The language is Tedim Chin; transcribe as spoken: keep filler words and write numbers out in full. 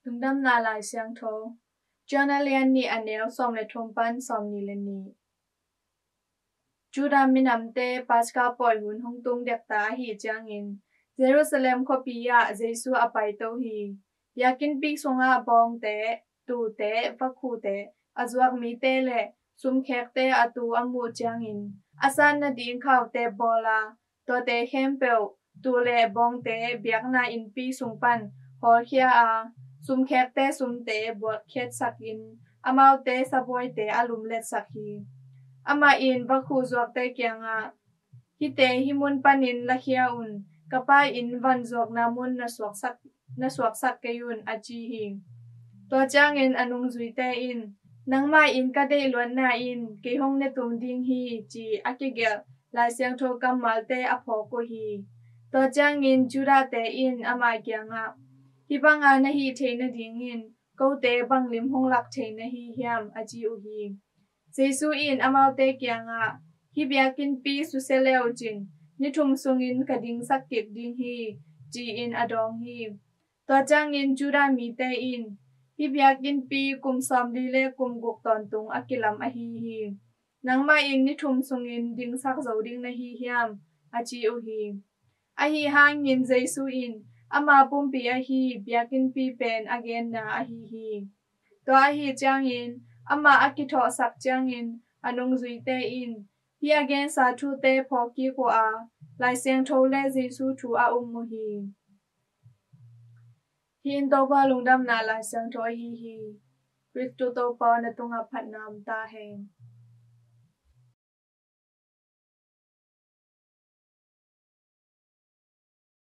Lungdamna Lai Siangtho. John a lian nih, a neu sawm le thum pan sawm nih le nih. Judah minamte Paska pawi hun hong tung dekta ahih ciangin Jerusalem khuapi ah Jesu a paito hi. Biakinnpi sungah bawngte, tuute, vakhute, a zuak mite le sumkhekte a tu a muh ciangin a san nading khaute bawl a, tuate khempeuh tuu le bawngte biakna innpi sung pan hawlkhia a, sumkhekte sumte buatkhiatsakin amaute sabuaite a lumletsak hi. Amah in vakhu zuakte kiangah, "Hihte hih mun panin lakhia un, ka Pa inn vanzuakna mun na suaksak, na suaksak kei un," a ci hi. Tua ciangin a nungzuite in, "Nangmah inn ka deih luatna in kei hong ne tum ding hi," ci a kigelh Lai Siangtho kammalte a phawk uh hi. Tua ciangin Judahte in amah kiangah, "Hih banga na hih theih nadingin kote bang lim hong lak thei na hi hiam?" a ci uh hi. Jesu in amaute kiangah, "Hih biakinnpi susia le uh cin, ni thum sungin ka dingsak kik ding hi," ci-in a dawng hi. Tua ciangin Judah mite in, "Hih biakinnpi kum sawmli le kum guk tawntung a kilam ahi hi. Nangmah in ni thum sungin dingsak zo ding na hi hiam?" a ci uh hi. Ahi hangin Jesu in, "Ama pumpi ahi biakinnpi pen a genna ahi hi." Tua ahi ciangin amah a kithawhsak ciangin a nungzuite in hih a gensa thute phawk kik uh a, Lai Siangtho le Jesu thu a um uh hi. Hih in Topa Lungdamna Lai Siangtho ahi hi. Khristu Topa, na tungah phatna om ta hen.